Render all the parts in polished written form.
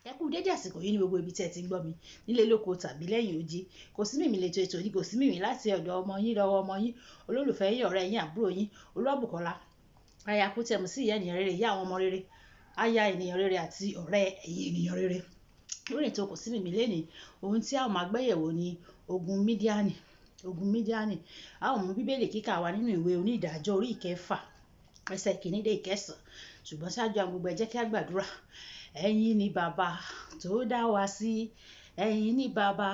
Ẹ kú dédé àsìkò yìí ní gbogbo ibi tí ẹ ti ń gbọ́ mi, nílé lóko tàbí lẹ́yìn odi. Kò sí mímì lètò ètò ní kò sí mímì láti ọ̀dọ̀ ọmọ yín lọ́wọ́ ọmọ yín, olólùfẹ́ yín, ọ̀rẹ́ yín, àbúrò yín, Olúwabùkọ́lá. Aya Kútẹ̀mù sí ìyá ènìyàn rere, ìyá àwọn ọmọ rere, aya ènìyàn rere àti ọ̀rẹ́ ẹ̀yin ènìyàn rere. Lórí ètò kò sí mímì lénìí, ohun tí a ó máa gbéyẹ̀wò ni ogun Mídíánì. Ogun Mídíánì. A ó mú Bíbélì kíkà wa nínú ìwé onídàájọ́ orí ìkẹfà, ẹsẹ̀ kìíní dé ìkẹsàn. Ṣùgbọ́n ṣáájú àwọn gbogbo, ẹ jẹ́ kí a gbàdúrà. Ẹ̀yin ni bàbá tó dá wa sí, ẹ̀yin ni bàbá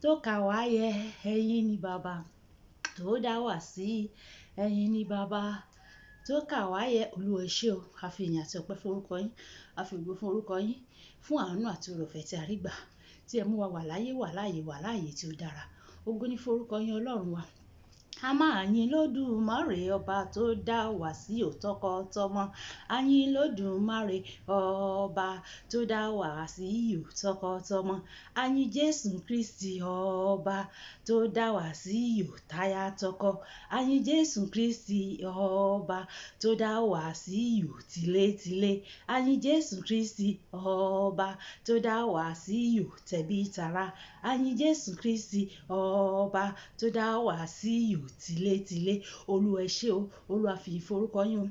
tó kà wá yẹ, ẹ̀yin ni bàbá tó dá wa sí, ẹ̀yin ni bàbá tó kà wá yẹ. Olúwa ẹ ṣé o, a fi ìyìn àti ọpẹ́ fún orúkọ yín, a fi ògo fún orúkọ yín, fún àánú àti oore-ọ̀fẹ́ tí a rí gbà, tí ẹ mú wa wà láyé, wà láàyè, wà láàyè tí ó dára. Ògo ni fún orúkọ yín, Ọlọ́run wa. A máa yin Lódùmarè ọba tó dá wa sí òtọ́kọtọmọ. A yin Lódùmarè ọba tó dá wa sí òtọ́kọtọmọ. A yin Jésù Kristi ọba tó dá wa sí òtáyàtọkọ. A yin Jésù Kristi ọba tó dá wa sí òtílétilé. A yin Jésù Kristi ọba tó dá wa sí òtẹ̀bítara. A yin Jésù Kristi ọba tó dá wa sí òtílétilé. Olúwa ẹ ṣé o, Olúwa fi ìyìn fún orúkọ yín o.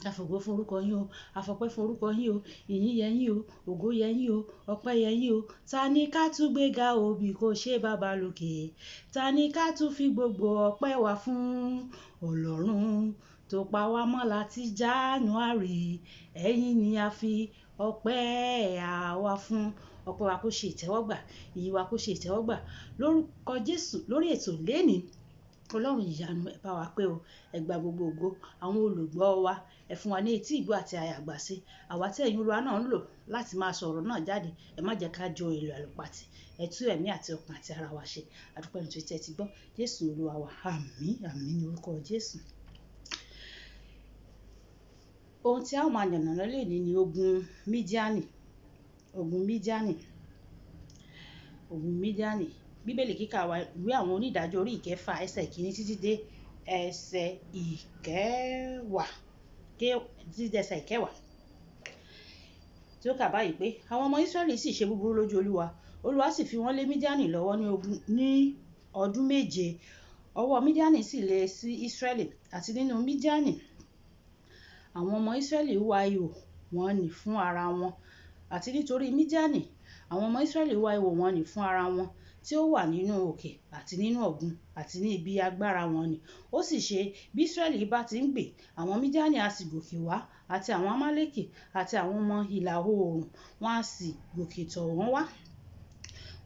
A fògo fún orúkọ yín o, a fọpẹ́ fún orúkọ yín o, ìyìn yẹ yín o, ògo yẹ yín o, ọpẹ́ yẹ yín o. Ta ni ká tún gbéga o bí kò ṣe bàbá lókè? Ta ni ká tún fi gbogbo ọpẹ́ wa fún? Ọlọ́run tó pa wá mọ́ láti January, ẹ̀yin ni a fi ọpẹ́ àwa fún. Ọpẹ́ wa kó ṣe ìtẹ́wọ́gbà, ìyìn wa kó ṣe ìtẹ́wọ́gbà lórúkọ Jésù lórí ètò lénìí. Ọlọ́run ìyanu, ẹ bá wa pé o, ẹ gba gbogbo ògo àwọn olùgbọ́ wa, ẹ fún wa ní etí ìgbọ́ àti àyà àgbàṣe. Àwa tí ẹ̀yin Olúwa náà ń lò láti máa sọ̀rọ̀ náà jáde, ẹ má jẹ́ ká jọ èlò àlùpàtì, ẹ tú ẹ̀mí àti ọkàn àti ara wa ṣe. A dúpẹ́ nítorí tí ẹ ti gbọ́. Jésù Olúwa wa. Àmín, àmín ní orúkọ Jésù. Ohun tí a ó máa yànnàná lénìí ni ogun Mídíánì. Ogun Mídíánì. Ogun Mídíánì. Bíbélì kíkà wa, ìwé àwọn onídàájọ́ orí ìkẹfà, ẹsẹ̀ kìíní títí dé ẹsẹ̀ ìkẹwàá, títí dé ẹsẹ̀ ìkẹwàá. Tí ó kà báyìí pé àwọn ọmọ Ísírẹ́lì sì ṣe búburú lójú Olúwa. Olúwa sì fi wọ́n lé Mídíánì lọ́wọ́ ní ogun ní ọdún méje. Ọwọ́ Mídíánì sì le sí Ísírẹ́lì, àti nínú Mídíánì àwọn ọmọ Ísírẹ́lì wá ihò wọn nì fún ara wọn. Àti nítorí Mídíánì àwọn ọmọ Ísírẹ́lì wá ihò wọn nì fún ara wọn tí ó wà nínú òkè àti nínú ọ̀gbun àti ní ibi agbára wọn nì. Ó sì ṣe bí Ísírẹ́lì bá ti ń gbè, àwọn Mídíánì á sì gòkè wá, àti àwọn Amálẹ́kì àti àwọn ọmọ ìlà oòrùn, wọ́n á sì gòkè tọ̀ wọ́n wá.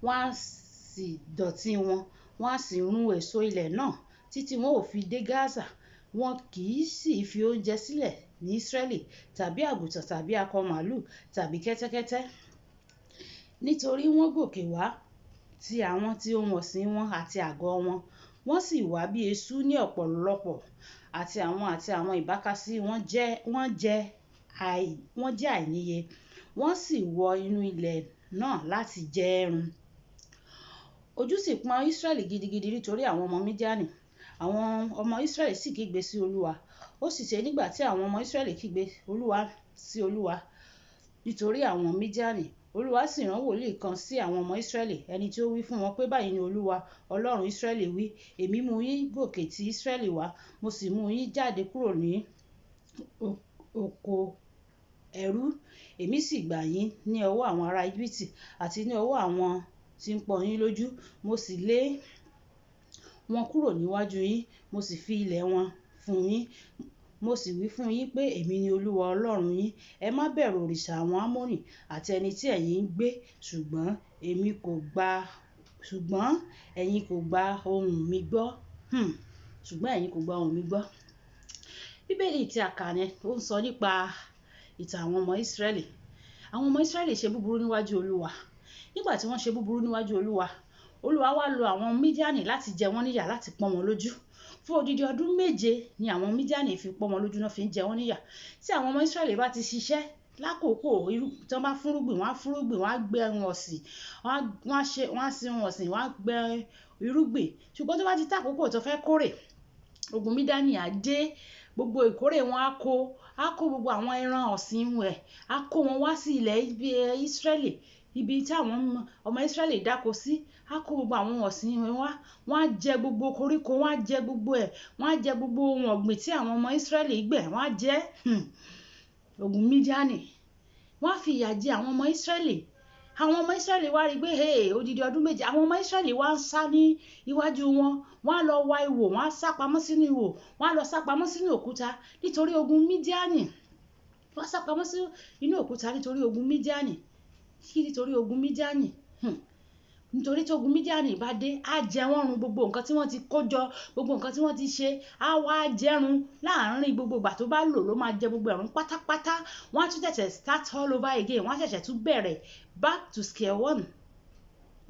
Wọ́n á sì dọ̀tí wọn, wọ́n á sì run èso ilẹ̀ náà títí wọn ò fi dé Gaza. Wọn kì í sì fi oúnjẹ sílẹ̀ ní Ísírẹ́lì, tàbí àgùntàn tàbí akọ màlúù tàbí kẹ́tẹ́kẹ́tẹ́. Nítorí wọ́n gòkè wá ti àwọn tí ohun ọ̀sìn wọn àti àgọ́ wọn, wọ́n sì wá bí eṣú ní ọ̀pọ̀lọpọ̀, àti àwọn ìbákasí wọn jẹ́ wọ́n jẹ́ àìníye. Wọ́n sì wọ inú ilẹ̀ náà láti jẹ ẹ́ run. Ojú sì pọ́n Ísírẹ́lì gidigidi nítorí àwọn ọmọ Mídíánì. Àwọn ọmọ Ísírẹ́lì sì kígbe sí Olúwa. Ó sì ṣe nígbà tí àwọn ọmọ Ísírẹ́lì kígbe Olúwa sí Olúwa nítorí àwọn Mídíánì. Olúwa sì rán wòlíì kan sí àwọn ọmọ Ísírẹ́lì, ẹni tí ó wí fún wọn pé báyìí ni Olúwa Ọlọ́run Ísírẹ́lì wí, èmi mú yín gòkè ti Ísírẹ́lì wá, mo sì mú yín jáde kúrò ní oko ẹrú. Èmi sì gbà yín ní ọwọ́ àwọn ará Íjíbítì àti ní ọwọ́ àwọn tí ń pọ́n yín lójú. Mo sì lé wọn kúrò níwájú yín, mo sì fi ilẹ̀ wọn fún yín. Mo sì wí fún yín pé èmi ni Olúwa Ọlọ́run yín. Ẹ má bẹ̀rù òrìṣà àwọn Ámórì àti ẹni tí ẹ̀yin ń gbé, ṣùgbọ́n ẹ̀yin kò gba ohùn mi gbọ́. Ṣùgbọ́n ẹ̀yin kò gba ohùn mi gbọ́. Bíbélì tí a kà yẹn, ó ń sọ nípa ìtàn àwọn ọmọ Ísírẹ́lì. Àwọn ọmọ Ísírẹ́lì ṣe búburú níwájú Olúwa. Nígbà tí wọ́n ṣe búburú níwájú Olúwa, Olúwa wá lo àwọn Mídíánì láti jẹ wọ́n níyà, láti pọ́n wọn lójú. Fún odidi ọdún méje ni àwọn Mídíánì fi pọ́n wọn lójú náà fi ń jẹ wọ́n níyà. Tí àwọn ọmọ Ísírẹ́lì bá ti ṣiṣẹ́ lákòókò irú tí wọ́n bá fúnrúgbìn, wọ́n á fúnrúgbìn, wọ́n á gbẹ ohun ọ̀sìn, wọ́n á sin ohun ọ̀sìn, wọ́n á gbẹ irúgbìn. Ṣùgbọ́n tó bá ti tó àkókò tó fẹ́ kórè, ogun Mídíánì á dé, gbogbo ìkórè wọn á kó, á kó gbogbo àwọn ẹran ọ̀sìn rẹ̀, á kó wọn wá sí ilẹ̀ Ísírẹ́lì, ibi tí àwọn ọmọ Ísírẹ́lì dáko sí. Á kó gbogbo àwọn ọ̀sìn wọn wá, wọ́n á jẹ gbogbo koríko, wọ́n á jẹ gbogbo ẹ̀, wọ́n á jẹ gbogbo ohun ọ̀gbìn tí àwọn ọmọ Ísírẹ́lì gbẹ̀, wọ́n á jẹ. Ogun Mídíánì. Wọ́n á fi ìyà jẹ àwọn ọmọ Ísírẹ́lì. Àwọn ọmọ Ísírẹ́lì wá rí pé, hey, odidi ọdún 7, àwọn ọmọ Ísírẹ́lì wá ń sá ní iwájú wọn. Wọ́n á lọ wa ihò, wọ́n á sá pamọ́ sínú ihò, wọ́n á lọ sá pamọ́ sínú òkúta nítorí ogun Mídíánì. Wọ́n á sá pamọ́ sí inú òkúta nítorí ogun Mídíánì. Kí nítorí ogun Mídíánì? Nítorí tí ogun Mídíánì bá dé, á jẹ wọ́n run gbogbo nǹkan tí wọ́n ti kó jọ, gbogbo nǹkan tí wọ́n ti ṣe, á wá jẹrun láàárín gbogbo ìgbà tó bá lò ló máa jẹ gbogbo ẹ̀rún pátápátá. Wọ́n á tún ṣẹ̀ṣẹ̀ start all over again, wọ́n á ṣẹ̀ṣẹ̀ tún bẹ̀rẹ̀ back to square one.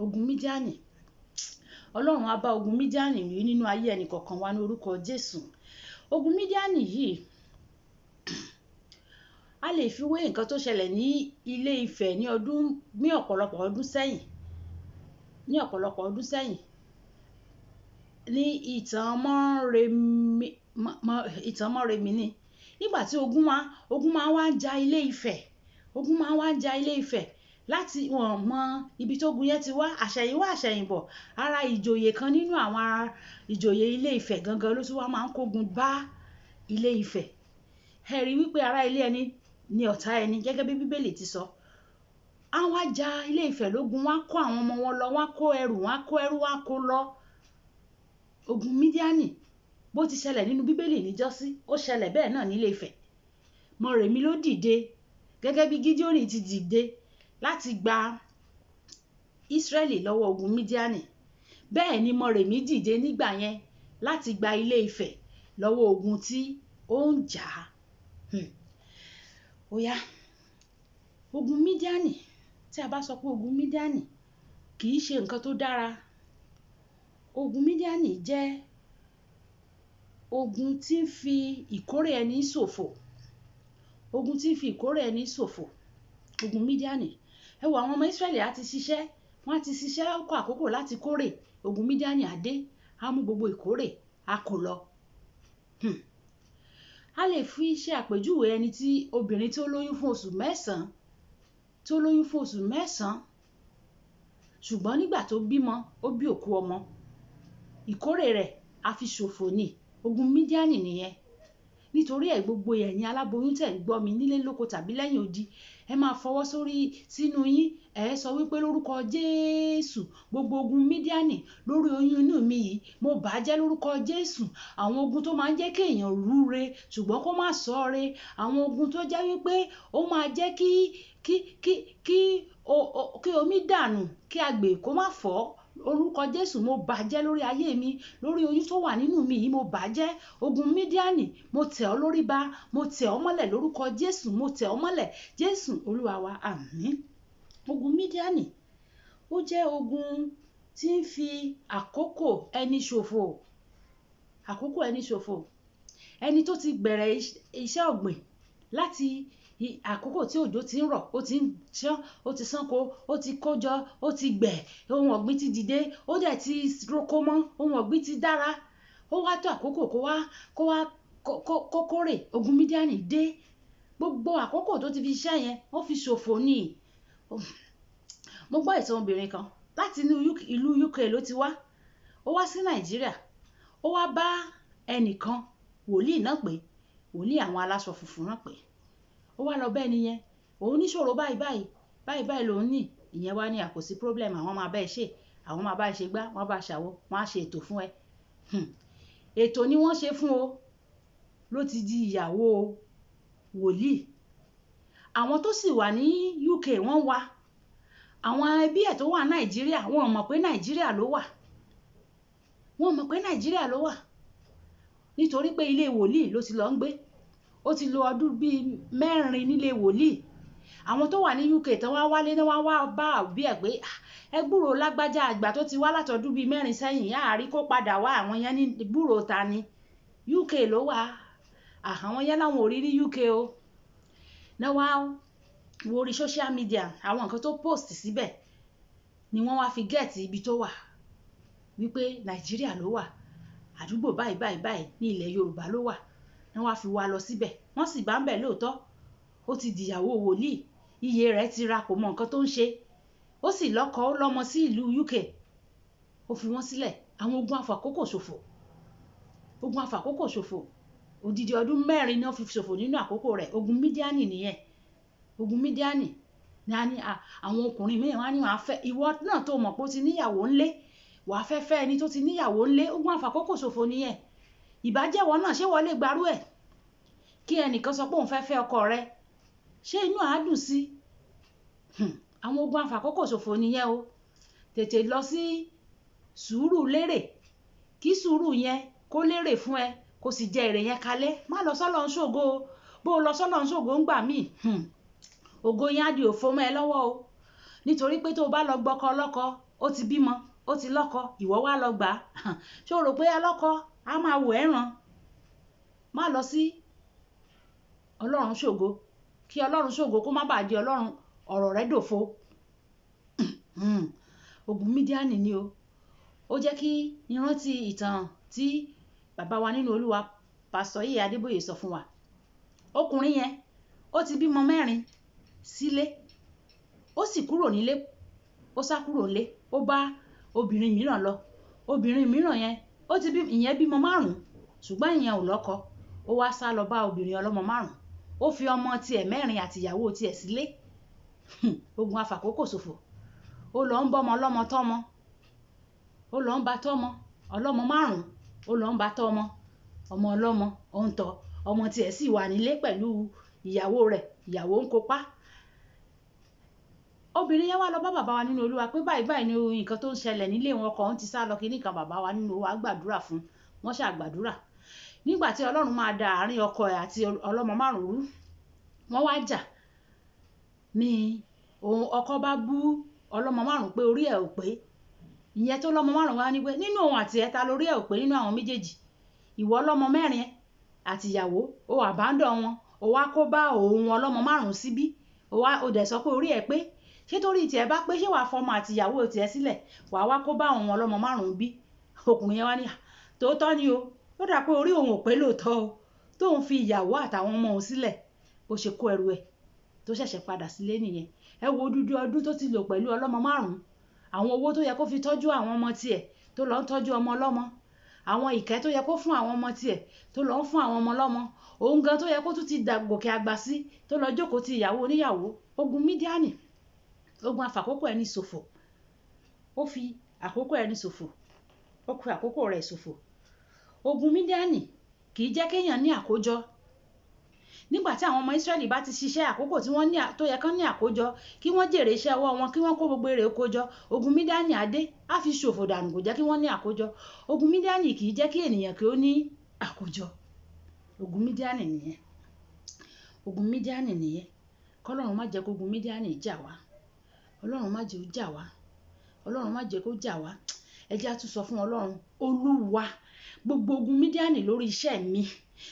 Ogun Mídíánì. Ọlọ́run á bá ogun Mídíánì wí nínú ayé ẹnì kọ̀ọ̀kan wa ní orúkọ Jésù. Ogun Mídíánì yìí, a lè fi wé nǹkan tó ṣẹlẹ̀ ní Ilé Ifẹ̀ ní ọdún, ní ọ̀pọ̀lọpọ̀ ọdún sẹ́yìn. Ní ọ̀pọ̀lọpọ̀ ọdún sẹ́yìn. Ní ìtàn Mọ́remí, ìtàn Mọ́remí ni. Nígbà tí ogun máa wá ń ja Ilé Ifẹ̀. Ogun máa wá ń ja Ilé Ifẹ̀ láti wọ́n mọ ibi tó ogun yẹn ti wá. Àṣẹ̀yìnwá àṣẹ̀yìnbọ̀, ara ìjòyè kan nínú àwọn ìjòyè Ilé Ifẹ̀ gangan ló tún wá máa ń kógun bá Ilé Ifẹ̀. Ẹ rí wípé ará ilé ẹni ni ọ̀tá ẹni gẹ́gẹ́ bí Bíbélì ti sọ. A wá ja Ilé Ifẹ̀ lógun, wọ́n á kó àwọn ọmọ wọn lọ, wọ́n á kó ẹrù, wọ́n á kó ẹrú, wọ́n á kó lọ. Ogun Mídíánì bó ti ṣẹlẹ̀ nínú Bíbélì níjọ́sí, ó ṣẹlẹ̀ bẹ́ẹ̀ náà ní Ilé Ifẹ̀. Mọ́remí ló dìde gẹ́gẹ́ bí Gídíónì ti dìde láti gba Ísírẹ́lì lọ́wọ́ ogun Mídíánì. Bẹ́ẹ̀ ni Mọ́remí dìde nígbà yẹn láti gba Ilé Ifẹ̀ lọ́wọ́ ogun tí ó ń jà. Ó yá. Ogun Mídíánì. Tí a bá sọ pé ogun Mídíánì kì í ṣe nǹkan tó dára. Ogun Mídíánì jẹ́ ogun tí ń fi ìkórè ẹni ṣòfò. Ogun tí ń fi ìkórè ẹni ṣòfò. Ogun Mídíánì. Ẹ wo àwọn ọmọ Ísírẹ́lì á ti ṣiṣẹ́, wọ́n á ti ṣiṣẹ́ ó kó àkókò láti kórè. Ogun Mídíánì á dé, á mú gbogbo ìkórè, á kó lọ. A lè fi ṣe àpèjúwe ẹni tí obìnrin tí ó lóyún fún oṣù mẹ́sàn-án, tí ó lóyún fún oṣù mẹ́sàn-án. Ṣùgbọ́n nígbà tó bímọ, ó bí òkú ọmọ. Ìkórè rẹ̀ á fi ṣòfò ni. Ogun Mídíánì nìyẹn. Nítorí ẹ̀ gbogbo ẹ̀yin aláboyún tẹ̀ ń gbọ́ mi nílé lóko tàbí lẹ́yìn odi, ẹ máa fọwọ́ sórí sínú yín. Ẹ sọ wípé lórúkọ Jésù, gbogbo ogun Mídíánì lórí oyún inú mi yìí, mo bàjẹ́ lórúkọ Jésù. Àwọn ogun tó máa ń jẹ́ kí èèyàn rúre ṣùgbọ́n kó má sọ́re. Àwọn ogun tó jẹ́ wípé ó máa jẹ́ kí omi dànù, kí agbè kó má fọ́. Orúkọ Jésù, mo bàjẹ́ lórí ayé mi, lórí oyún tó wà nínú mi yìí, mo bàjẹ́. Ogun Mídíánì, mo tẹ̀ ọ́ lórí ba, mo tẹ̀ ọ́ mọ́lẹ̀ lórúkọ Jésù, mo tẹ̀ ọ́ mọ́lẹ̀. Jésù Olúwa wa, àmín. Ogun Mídíánì, ó jẹ́ ogun tí ń fi àkókò ẹni ṣòfò. Àkókò ẹni ṣòfò. Ẹni tó ti bẹ̀rẹ̀ iṣẹ́ ọ̀gbìn láti àkókò tí òjò ti ń rọ̀, ó ti ń ṣán, ó ti ṣánko, ó ti kójọ, ó ti gbẹ̀, ohun ọ̀gbìn ti dìde, ó dẹ̀ ti roko mọ́, ohun ọ̀gbìn ti dára. Ó wá tó àkókò kó wá kó kórè. Ogun Mídíánì dé. Gbogbo àkókò tó ti fi ṣiṣẹ́ yẹn, ó fi ṣòfò ni. Mo gbọ́ ìtàn obìnrin kan láti inú ìlú UK ló ti wá. Ó wá sí Nàìjíríà. Ó wá bá ẹnìkan, wòlíì náà pé, wòlíì àwọn aláṣọ funfun náà pé. Ó wá lọ bá ẹni yẹn. Òun níṣòro báyìí báyìí, báyìí báyìí lòun ní. Ìyẹn wá ní kò sí problem, àwọn máa bá ẹ ṣe, àwọn máa bá ẹ ṣe gbá, wọ́n bá ṣàwo, wọ́n á ṣe ètò fún ẹ. Ètò ni wọ́n ṣe fún o. Ló ti di ìyàwó wòlíì. Àwọn tó sì wà ní UK wọ́n wá. Àwọn ẹbí ẹ̀ tó wà Nàìjíríà, wọ́n mọ̀ pé Nàìjíríà ló wà. Wọ́n mọ̀ pé Nàìjíríà ló wà. Nítorí pé ilé wòlíì ló ti lọ ń gbé. Ó ti lo ọdún bíi mẹ́rin nílé wòlíì. Àwọn tó wà ní UK tán wá wálé náà wá wá bá òbí ẹ̀ pé, ẹ gbúrò lágbájá àgbà tó ti wá látọdún bíi mẹ́rin sẹ́yìn, a rí kó padà wá. Àwọn yẹn ní gbúrò ta ni? UK ló wà. Àwọn yẹn láwọn ò rí ní UK o. Náà wá wo orí social media, àwọn nǹkan tó post síbẹ̀ ni wọ́n wá fi get ibi tó wà. Wípé Nàìjíríà ló wà. Àdúgbò báyìí báyìí báyìí ní ilẹ̀ Yorùbá ló wà. Náà wá fi wá lọ síbẹ̀. Wọ́n sì bá ń bẹ̀ lóòótọ́. Ó ti dìyàwó wòlíì, iye rẹ̀ ti ra, kò mọ nǹkan tó ń ṣe. Ó sì lọ́kọ, ó lọ́mọ sí ìlú UK. Ó fi wọ́n sílẹ̀. Àwọn ogun afàkókò ṣòfò, ogun afàkókò ṣòfò. Odidi ọdún 4 ni wọ́n fi ṣòfò nínú àkókò rẹ̀. Ogun Mídíánì nìyẹn. Ogun Mídíánì ní a ní àwọn ọkùnrin mìíràn wá ní wàá fẹ́ ìwọ náà tó mọ̀ pé ó ti níyàwó ńlé, wàá fẹ́ fẹ́ ẹni tó ti níyàwó ńlé. Ogun afàkókò ṣòfò nìyẹn. Ìbàjẹ́wọ̀ náà ṣé wọ́n lè gbarú ẹ̀? Kí ẹnìkan sọ pé òun fẹ́ fẹ́ ọkọ rẹ, ṣé inú á dùn sí? Àwọn ogun afàkókò ṣòfò nìyẹn o. Tètè lọ sí sùúrù lérè, kí sùúrù yẹn kó lérè fún ẹ, kó sì jẹ èrè yẹn kalẹ̀. Má lọ sọ́lọ́ ń ṣògo o. Bó o lọ sọ́lọ́ ń ṣògo ń gbà mí, ògo yẹn á di òfo mọ́ ẹ lọ́wọ́ o. Nítorí pé tó o bá lọ gbọ́kọ lọ́kọ, ó ti bímọ, ó ti lọ́kọ, ìwọ wá lọ gbà á. Ṣé o rò pé alọ́kọ á máa wò ẹ́ ràn? Má lọ sí Ọlọ́run ṣògo, kí Ọlọ́run ṣògo kó má bàa di Ọlọ́run ọ̀rọ̀ rẹ dòfo. Ogun Mídíánì ni o. Ó jẹ́ kí n rántí ìtàn tí bàbá wa nínú Olúwa, Pásítọ̀ Yìí Adébóyè sọ fún wa. Ọkùnrin yẹn, ó ti bímọ 4 sílé, ó sì kúrò nílé, ó sá kúrò nílé, ó bá obìnrin mìíràn lọ. Obìnrin mìíràn yẹn, ó ti bí, ìyẹn bímọ 5, ṣùgbọ́n ìyẹn ò lọ́kọ. Ó wá sá lọ bá obìnrin ọlọ́mọ 5. Ó fi ọmọ tiẹ̀ 4 àti ìyàwó tiẹ̀ sílé. Ogun afàkókò ṣòfò. Ó lọ ń bọ́mọ ọlọ́mọ tọ́mọ. Ó lọ ń bá tọ́mọ ọlọ́mọ 5. Ó lọ ń bá tọ́mọ ọmọ ọlọ́mọ, ó ń tọ́. Ọmọ tiẹ̀ sì wà nílé pẹ̀lú ìyàwó rẹ̀. Ìyàwó ń kópa. Obìnrin yẹn wá lọ bá bàbá wa nínú Olúwa pé báyìí báyìí ni nǹkan tó ń ṣẹlẹ̀ nílé wọn, ọkọ òun ti sá lọ kíní kan. Bàbá wa nínú Olúwa gbàdúrà fún un. Wọ́n ṣàgbàdúrà. Nígbà tí Ọlọ́run máa da àárín ọkọ ẹ̀ àti ọlọ́mọ 5 rú, wọ́n wá jà. Ní òun ọkọ bá bú ọlọ́mọ 5 pé orí ẹ̀ ò pé. Ìyẹn tó lọ́mọ 5 wá ní pé nínú òun àti ẹ̀ ta lórí ẹ̀ ò pé nínú àwọn méjèèjì. Ìwọ ọlọ́mọ 4 àti ìyàwó, o àbándọ̀ wọn, o wá kó bá òun ọlọ́mọ 5 síbí, o wá, o dẹ̀ sọ pé orí ẹ̀ pé. Ṣé torí tiẹ̀ bá pé ṣé wàá fọmọ àti ìyàwó tiẹ̀ sílẹ̀, wàá wá kó bá òun ọlọ́mọ 5 bí? Ọkùnrin yẹn wá ní, tòótọ́ ni o, ó dà pé orí òun ò pé lóòótọ́ o, tóun fi ìyàwó àtàwọn ọmọ òun sílẹ̀, bó ṣe kó ẹrù ẹ̀ tó ṣẹ̀ṣẹ̀ padà sílé nìyẹn. Ẹ wo odidi ọdún tó ti lò pẹ̀lú ọlọ́mọ 5, àwọn owó tó yẹ kó fi tọ́jú àwọn ọmọ tiẹ̀ tó lọ ń tọ́jú ọmọ ọlọ́mọ, àwọn ìkẹ́ tó yẹ kó fún àwọn ọmọ tiẹ̀ tó lọ ń fún àwọn ọmọ ọlọ́mọ, òun gan tó yẹ kó tún ti gòkè àgbà sí tó lọ jókòó ti ìyàwó oníyàwó. Ogun Mídíánì, ogun afàkókò ẹni ṣòfò. Ó fi àkókò ẹni ṣòfò, ó fi àkókò rẹ̀ ṣòfò. Ogun Mídíánì kì í jẹ́ kéèyàn ní àkójọ. Nígbà tí àwọn ọmọ Ísírẹ́lì bá ti ṣiṣẹ́ àkókò tí wọ́n ní tó yẹ kán ní àkójọ, kí wọ́n jèrè iṣẹ́ ọwọ́ wọn, kí wọ́n kó gbogbo èrè oko jọ, ogun Mídíánì á dé, á fi ṣòfò dànù, kò jẹ́ kí wọ́n ní àkójọ. Ogun Mídíánì kì í jẹ́ kí ènìyàn kí ó ní àkójọ. Ogun Mídíánì nìyẹn. Ogun Mídíánì nìyẹn. Kọ́lọ́run má jẹ́ kó ogun Mídíánì jà wá. Ọlọ́run má jẹ́ ó jà wá. Ọlọ́run má jẹ́ kó jà wá. Ẹ jẹ́ á tún sọ fún Ọlọ́run, Olúwa, gbogbo ogun Mídíánì lórí iṣẹ́ mi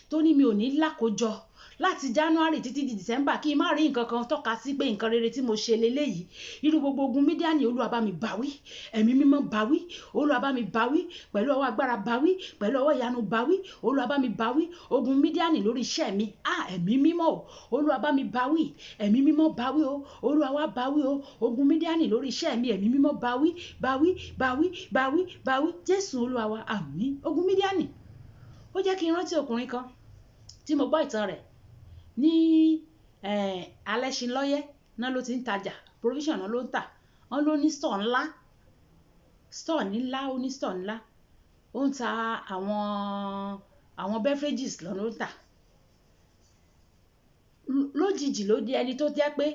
tó ní mi ò ní lákójọ láti January títí di December, kí n má rí nǹkan kan tọ́ka sí pé nǹkan rere tí mo ṣe leléyìí. Irú gbogbo ogun Mídíánì, Olúwa bá mi bá wí, ẹ̀mí mímọ́ bá wí, Olúwa bá mi bá wí, pẹ̀lú ọwọ́ agbára bá wí, pẹ̀lú ọwọ́ ìyanu bá wí, Olúwa bá mi bá wí. Ogun Mídíánì lórí iṣẹ́ mi, ẹ̀mí mímọ́ o, Olúwa bá mi bá wí, ẹ̀mí mímọ́ bá wí o, Olúwa wá bá wí o. Ogun Mídíánì lórí iṣẹ́ mi, ẹ̀mí mímọ́ bá wí, bá wí, bá wí, bá wí, bá wí. Jésù Olúwa wa, àmín. Ogun Mídíánì. Ó jẹ́ kí n rántí ọkùnrin kan tí mo gbọ́ ìtàn rẹ̀ ní Alẹ́ṣinlọ́yẹ́ náà ló ti ń tajà, provision náà ló ń tà. Wọ́n ló ní store ńlá, store ńlá, ó ní store ńlá. Ó ń ta àwọn beverages lọ ló ń tà. Lójijì ló di ẹni tó jẹ́ pé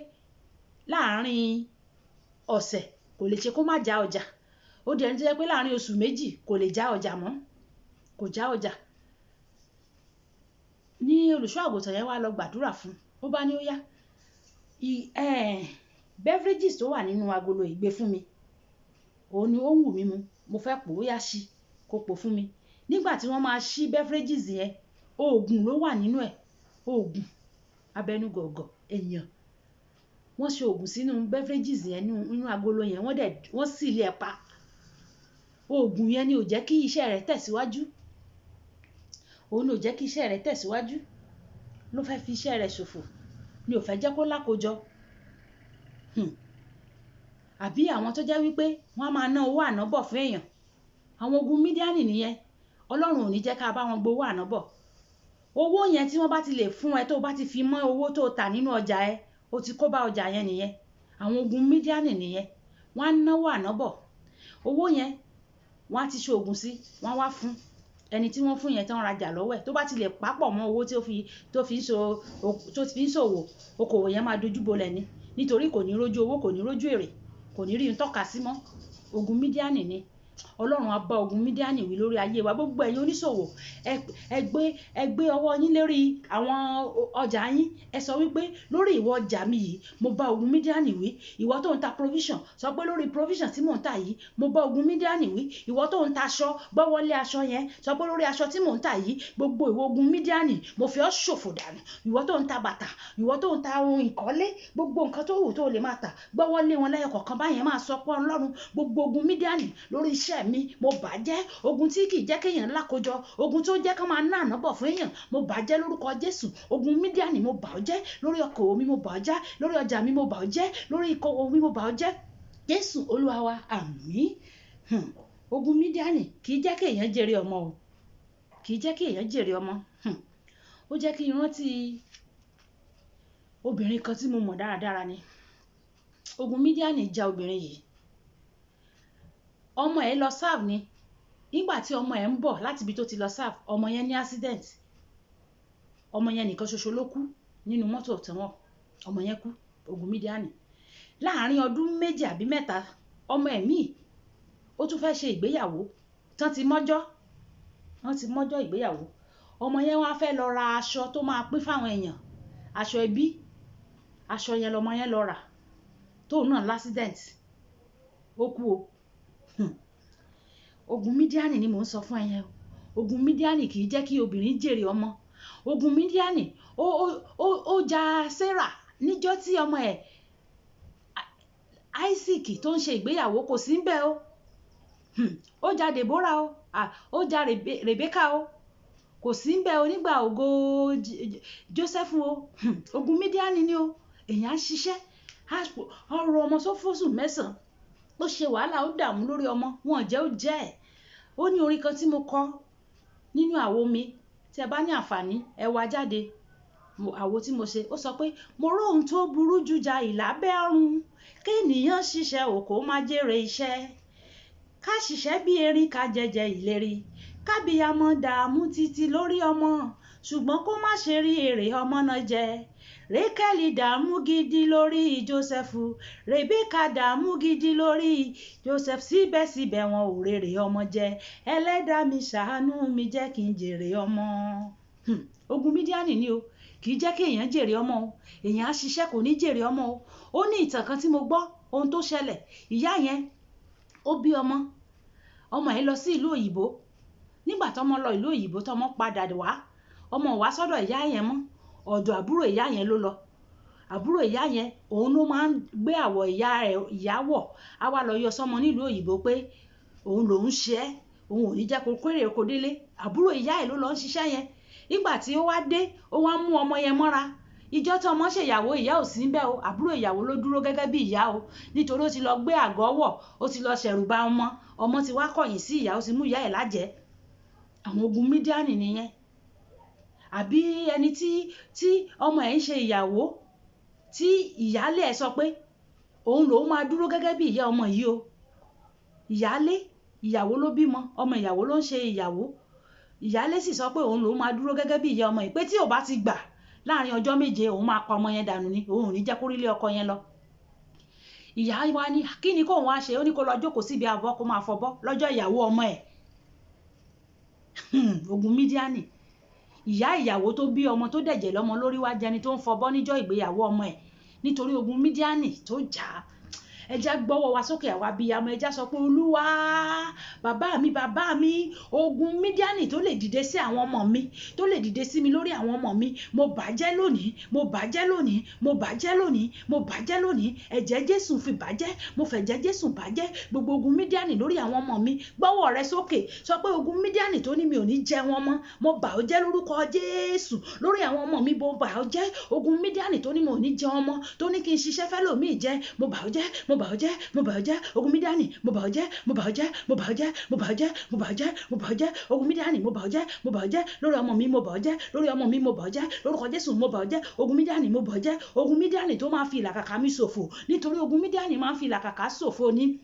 láàárín ọ̀sẹ̀ kò lè ṣe kó má já ọjà. Ó di ẹni tó jẹ́ pé láàárín oṣù 2 kò lè já ọjà mọ́, kò já ọjà. Ní olùṣọ́ àgùntàn yẹn wá lọ gbàdúrà fún un. Ó bá ní ó yá, beverages tó wà nínú agolo yìí gbé fún mi. Òun ni ó ń wù mí mu. Mo fẹ́ pò ó yá sí, kó pò fún mi. Nígbà tí wọ́n máa ṣí beverages yẹn, òògùn ló wà nínú ẹ̀. Òògùn abẹnugọ̀gọ̀ èèyàn. Wọ́n ṣe òògùn sínú beverages yẹn nínú agolo yẹn, wọ́n dẹ̀, wọ́n sì lé ẹ pa. Òògùn yẹn ni ò jẹ́ kí iṣẹ́ rẹ̀ tẹ̀síwájú. Òun ni ò jẹ́ kí iṣẹ́ rẹ̀ tẹ̀síwájú. ló fẹ́ fi iṣẹ́ rẹ̀ ṣòfò, ni ò fẹ́ jẹ́ kó lákòjọ. Àbí àwọn tó jẹ́ wípé wọ́n á máa ná owó ànábọ̀ fún èèyàn. Àwọn ogun Mídíánì nìyẹn. Ọlọ́run ò ní jẹ́ ká bá wọn gbowó ànábọ̀. Owó yẹn tí wọ́n bá ti lè fún ẹ, tó bá ti fi mọ́ owó tó tà nínú ọjà ẹ, o ti kó bá ọjà yẹn nìyẹn. Àwọn ogun Mídíánì nìyẹn. Wọ́n á náwó ànábọ̀. Owó yẹn wọ́n á ti ṣe ògùn sí, wọ́n á wá fún ẹni tí wọ́n fún yẹn tán rajà lọ́wọ́ ẹ̀. Tó bá ti lè papọ̀ mọ́ owó tí ó fi tó fi ń so tó fi ń ṣòwò, okòwò yẹn máa dojú bolẹ̀ ni. Nítorí kò ní rójú owó, kò ní rójú èrè, kò ní rí n tọ́ka sí mọ́. Ogun Mídíánì ni. Ọlọ́run á bá ogun Mídíánì wí lórí ayé wa. Gbogbo ẹ̀yin oníṣòwò, ẹ gbé ọwọ́ yín lórí àwọn ọjà yín. Ẹ sọ wípé lórí ìwọ ọjà mi yìí, mo bá ogun Mídíánì wí. Ìwọ tó ń ta provision, sọ pé lórí provision tí mò ń tà yìí, mo bá ogun Mídíánì wí. Ìwọ tó ń ta aṣọ, gbọ́wọ́lé aṣọ yẹn, sọ pé lórí aṣọ tí mò ń tà yìí, gbogbo ìwọ ogun Mídíánì, mo fi ọ́ ṣòfò dànù. Ìwọ tó ń ta bàtà, ìwọ tó ń ta ohun ìkọ́lé, gbogbo nǹkan tó wù tó lè máa tà, gbọ́wọ́lé wọn lẹ́yọ kọ̀ọ̀kan báyẹn, máa sọ pé Ọlọ́run, gbogbo ogun Mídíánì lórí iṣẹ́ mi, mo bàjẹ́. Ogun tí kì í jẹ́ kéèyàn lákòjọ, ogun tó jẹ́ kán máa ná ànábọ̀ fún èèyàn, mo bàjẹ́ lórúkọ Jésù. Ogun Mídíánì, mo bà ọ́ jẹ́ lórí okòwò mi, mo bà ọ́ jẹ́ lórí ọjà mi, mo bà ọ́ jẹ́ lórí ìkòwò mi, mo bà ọ́ jẹ́. Jésù Olúwa wa, àmín. Ogun Mídíánì kì í jẹ́ kéèyàn jèrè ọmọ o, kì í jẹ́ kéèyàn jèrè ọmọ. Ó jẹ́ kí n rántí obìnrin kan tí mo mọ̀ dáradára ni. Ogun Mídíánì ja obìnrin yìí. Ọmọ ẹ̀ lọ serve ni. Nígbà tí ọmọ ẹ̀ ń bọ̀ láti ibi tó ti lọ serve, ọmọ yẹn ní accident. Ọmọ yẹn nìkan ṣoṣo ló kú nínú mọ́tò tí wọ́n. Ọmọ yẹn kú, ogun Mídíánì. Láàárín ọdún 2 àbí 3, ọmọ ẹ̀ míì, ó tún fẹ́ ṣe ìgbéyàwó. Tán ti mọ́jọ́, wọ́n ti mọ́jọ́ ìgbéyàwó. Ọmọ yẹn wá fẹ́ lọ ra aṣọ tó máa pín fáwọn èèyàn, aṣọ ẹbí. Aṣọ yẹn lọmọ yẹn lọ rà, tóun náà l'accident, ó kú o. Ogun Mídíánì ni mò ń sọ fún ẹ yẹn o. Ogun Mídíánì kì í jẹ́ kí obìnrin jèrè ọmọ. Ogun Mídíánì ó ja Sarah níjọ́ tí ọmọ ẹ̀ Isaac tó ń ṣe ìgbéyàwó kò sí ńbẹ̀ o. Ó ja Deborah o, ó ja Rebecca o, kò sí ńbẹ̀ o nígbà ògo Joseph o. Ogun Mídíánì ni o. Èèyàn á ṣiṣẹ́, á rọ ọmọ sófósù 9, ó ṣe wàhálà, ó dààmú lórí ọmọ, wọn jẹ́ ó jẹ́ ẹ̀. Ó ní orin kan tí mo kọ nínú àwo mi, tí ẹ bá ní àǹfààní, ẹ wá jáde. Àwo tí mo ṣe, ó sọ pé mo rò ohun tó burú jù ja ìlábẹ́ ọ̀run, kí ènìyàn ṣiṣẹ́ òkò má jèrè iṣẹ́, ká ṣiṣẹ́ bí erin ká jẹjẹ ìlérí, kábíyamọ dààmú títí lórí ọmọ, ṣùgbọ́n kó má ṣe rí èrè ọmọ náà jẹ. Rékẹ́lì dààmú gidi lórí Jósẹ́fù, Rèbékà dààmú gidi lórí Joseph, síbẹ̀síbẹ̀ wọn ò rèrè ọmọ jẹ. Ẹlẹ́dàá mi ṣàánú mi, jẹ́ kí n jèrè ọmọ. Ogun Mídíánì ni o, kì í jẹ́ kí èèyàn jèrè ọmọ o. Èèyàn á ṣiṣẹ́, kò ní jèrè ọmọ o. Ó ní ìtàn kan tí mo gbọ́, ohun tó ṣẹlẹ̀. Ìyá yẹn ó bí ọmọ, ọmọ ẹ̀ lọ sí ìlú òyìnbó. Nígbà tọ́mọ lọ ìlú òyìnbó, tọ́mọ padà wá, ọmọ ò wá sọ́dọ̀ ìyá yẹn mọ́, ọ̀dọ̀ àbúrò ìyá yẹn ló lọ. Àbúrò ìyá yẹn, òun ló máa ń gbé àwọ̀ ìyá rẹ̀ ìyá wọ̀. Á wá lọ yọ sọ́mọ nílùú òyìnbó pé òun lòún ṣe ẹ́, òun ò ní jẹ́ kó kéré oko délé. Àbúrò ìyá ẹ̀ ló lọ ń ṣiṣẹ́ yẹn. Nígbà tí ó wá dé, ó wá mú ọmọ yẹn mọ́ra. Ìjọ́ tí ọmọ ṣèyàwó, ìyá ò sí ńbẹ̀ o. Àbúrò ìyàwó ló dúró gẹ́gẹ́ bí ìyá o, nítorí ó ti lọ gbé àgọ́ wọ̀, ó ti lọ ṣẹ̀rùba ọmọ. Ọmọ ti wá kọ̀yìn sí ìyá, ó ti mú ìyá ẹ̀ lájẹ̀ẹ́. Àwọn ogun Mídíánì nìyẹn. Àbí ẹni tí ọmọ ẹ̀ ń ṣe ìyàwó, tí ìyálé ẹ̀ sọ pé òun lòún máa dúró gẹ́gẹ́ bí ìyá ọmọ yìí o. Ìyálé, ìyàwó ló bímọ, ọmọ ìyàwó ló ń ṣe ìyàwó. Ìyálé sì sọ pé òun lòún máa dúró gẹ́gẹ́ bí ìyá ọmọ yìí, pé tí ò bá ti gbà láàrin ọjọ́ 7, òun máa pa ọmọ yẹn dànù ni, òun ò ní jẹ́ kó rí ilé ọkọ yẹn lọ. Ìyá wa ní kí ni kóun wá ṣe? Ó ní kó lọ jókòó síbi abọ́ kó máa fọbọ́ lọ́jọ́ ìyàwó ọmọ ẹ̀. Ogun Mídíánì. Ìyá ìyàwó tó bí ọmọ tó dẹ̀jẹ̀ lọ́mọ lórí wá jẹni tó ń fọbọ́ níjọ́ ìgbéyàwó ọmọ ẹ̀, nítorí ogun Mídíánì tó jà á. Ẹ jẹ́ á gbọ́wọ́ wa sókè, àwa abiyamọ. Ẹ jẹ́ á sọ pé, Olúwa, bàbá mi, bàbá mi, ogun Mídíánì tó lè dìde sí àwọn ọmọ mi, tó lè dìde sí mi lórí àwọn ọmọ mi, mo bàjẹ́ lónìí, mo bàjẹ́ lónìí, mo bàjẹ́ lónìí, mo bàjẹ́ lónìí. Ẹ̀jẹ̀ Jésù fi bàjẹ́, mo fẹ̀jẹ̀ Jésù bàjẹ́ gbogbo ogun Mídíánì lórí àwọn ọmọ mi. Gbọ́wọ́ rẹ sókè, sọ pé ogun Mídíánì tó ní mi ò ní jẹ wọn mọ́, mo bà ó jẹ́ lórúkọ Jésù. Lórí àwọn ọmọ mi, mo bà ó jẹ́. Ogun Mídíánì tó ní mi ò ní jẹ ọmọ, tó ní kí n ṣiṣẹ́ fẹ́lòmíì jẹ, mo bà ó jẹ́, mo bà ó jẹ́, mo bà ó jẹ́. Ogun Mídíánì, mo bà ó jẹ́, mo bà ó jẹ́, mo bà ó jẹ́, mo bà ó jẹ́, mo bà ó jẹ́, mo bà ó jẹ́. Ogun Mídíánì, mo bà ó jẹ́, mo bà ó jẹ́. Lórí ọmọ mi, mo bà ó jẹ́. Lórí ọmọ mi, mo bà ó jẹ́. Lórúkọ Jésù, mo bà ó jẹ́. Ogun Mídíánì, mo bà ó jẹ́. Ogun Mídíánì tó máa fi ìlàkàkà mi ṣòfò, nítorí ogun Mídíánì máa ń fi ìlàkàkà ṣòfò ni,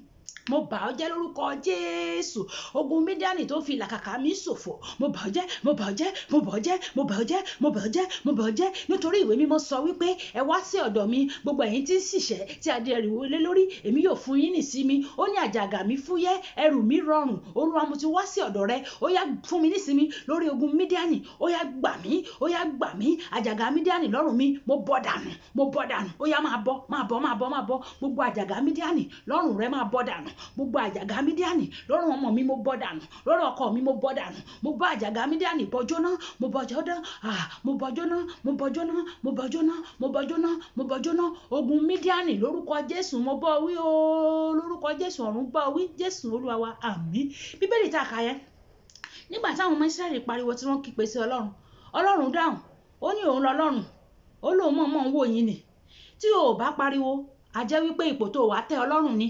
mo bà ọ́ jẹ́ lórúkọ Jésù. Ogun Mídíánì tó fi ìlàkàkà mi ṣòfò, mo bà ọ́ jẹ́, mo bà ọ́ jẹ́, mo bà ọ́ jẹ́, mo bà ọ́ jẹ́, mo bà ọ́ jẹ́, mo bà ọ́ jẹ́. Nítorí ìwé mímọ́ sọ wípé, ẹ wá sí ọ̀dọ̀ mi, gbogbo ẹ̀yin tí ń ṣiṣẹ́ tí a di ẹrù lé lórí, èmi yóò fún yín ní ìsinmi. Ó ní àjàgà mi fúyẹ́, ẹrù mi rọrùn. Olúwa, mo ti wá sí ọ̀dọ̀ rẹ. Ó yá, fún mi ní ìsinmi lórí ogun Mídíánì. Ó yá, gbà mí. Ó yá, gbà mí. Àjàgà Mídíánì lọ́rùn mi, mo bọ́ dànù, mo bọ́ dànù. Ó yá, máa bọ́, máa bọ́, máa bọ́, máa bọ́. Gbogbo àjàgà Mídíánì lọ́rùn rẹ, máa bọ́ dànù. Gbogbo àjàgà Mídíánì lọ́rùn ọmọ mi, mo bọ́ dànù. Lọ́rùn ọkọ mi, mo bọ́ dànù. Mo bọ́ àjàgà Mídíánì, bọ́ jóná, mo bọ́ jóná. Ah, mo bọ́ jóná, mo bọ́ jóná, mo bọ́ jóná, mo bọ́ jóná, mo bọ́ jóná. Ogun Mídíánì, lórúkọ Jésù, mo bọ́ wí o. Lórúkọ Jésù, ọ̀run bọ́ wí. Jésù Olúwa wa, àmín. Bíbélì tá a kà yẹn, nígbà táwọn ọmọ Ísírẹ́lì pariwo, tí wọ́n kígbe sí Ọlọ́run, Ọlọ́run dáhùn. Ó ní òun lọ́lọ́run, ó lóun mọ̀ọ́mọ̀ ń wò yín ni. Tí o ò bá pariwo, a jẹ́ wípé ipò tó wà tẹ́ Ọlọ́run ni.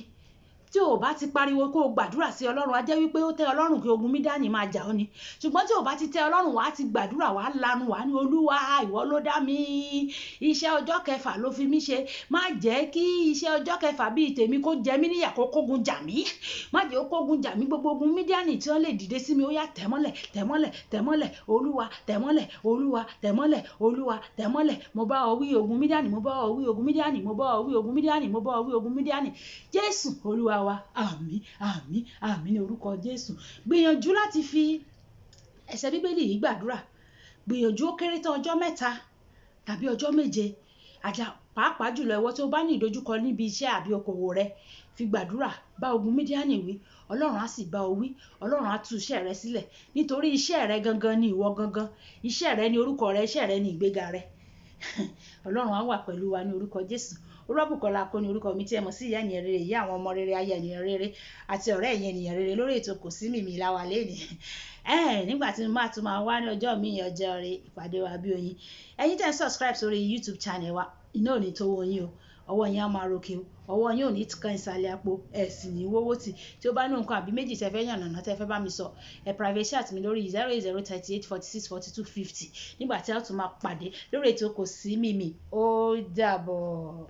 Tí o bá ti pariwo kó o gbàdúrà sí Ọlọ́run, á jẹ́ wípé ó tẹ́ Ọlọ́run kí ogun Mídíánì máa jà ọ́ ni. Ṣùgbọ́n tí o bá ti tẹ́ Ọlọ́run, wàá ti gbàdúrà, wàá lanu, wàá ní, Olúwa, ìwọ ló dá mi, iṣẹ́ ọjọ́ kẹfà ló fi mí ṣe. Má jẹ́ kí iṣẹ́ ọjọ́ kẹfà bíi tèmi kó jẹ mí níyà, kó kógun jà mí. Má jẹ́ ó kógun jà mí. Gbogbo ogun Mídíánì tí wọ́n lè dìde sí mi, ó yá, tẹ̀mọ́lẹ̀, tẹ̀mọ́lẹ̀, tẹ̀mọ́lẹ̀, Olúwa, tẹ̀mọ́lẹ̀, Olúwa, tẹ̀mọ́lẹ̀, Olúwa, tẹ̀mọ́lẹ̀. Mo bá ọ wí, ogun Mídíánì, mo bá ọ wí, ogun Mídíánì, mo bá ọ wí, ogun Mídíánì, mo bá ọ wí, ogun Mídíánì. Jésù Olúwa wa, àmín, àmín, àmín ní orúkọ Jésù. Gbìyànjú láti fi ẹsẹ̀ Bíbélì yìí gbàdúrà. Gbìyànjú, ó kéré tán ọjọ́ 3 tàbí ọjọ́ 7 àjà, pàápàá jùlọ ìwọ tí o bá ní ìdojúkọ níbi iṣẹ́ àbí okòwò rẹ. Fi gbàdúrà, bá ogun Mídíánì wí, Ọlọ́run á sì bá ọ wí. Ọlọ́run á tú iṣẹ́ rẹ sílẹ̀, nítorí iṣẹ́ rẹ gangan ni ìwọ gangan, iṣẹ́ rẹ ni orúkọ rẹ, iṣẹ́ rẹ ni ìgbéga rẹ. Ọlọ́run á wà pẹ̀lú wa ní orúkọ Jésù. Olúwabùkọ́lá Akó ní orúkọ mi, tí ẹ mọ̀ sí ìyá ènìyàn rere, ìyá àwọn ọmọ rere, aya ènìyàn rere àti ọ̀rẹ́ ẹ̀yin ènìyàn rere. Lórí ètò Kò Sí Mìmì la wà lénìí. Nígbà tí mo máa tún máa wá ní ọjọ́ mi, ọjọ́ rẹ, ìpàdé wa bí oyin. Ẹ̀yin tẹ́ ń subscribe sórí YouTube channel wa, iná ò ní tó wọ yín o. Ọwọ́ yín á máa ròkè o, ọwọ́ yín ò ní kan ìsàlẹ̀ àpò, ẹ̀ sì ní wówó tì. Tí ó bá ní nǹkan àbí méjì tẹ́ fẹ́ yànnàná, tẹ́ fẹ́ bá mi sọ, ẹ private chat mi lórí 08038464250. Nígbà tí a ó tún máa pàdé lórí ètò Kò Sí Mìmì, ó dàbọ̀.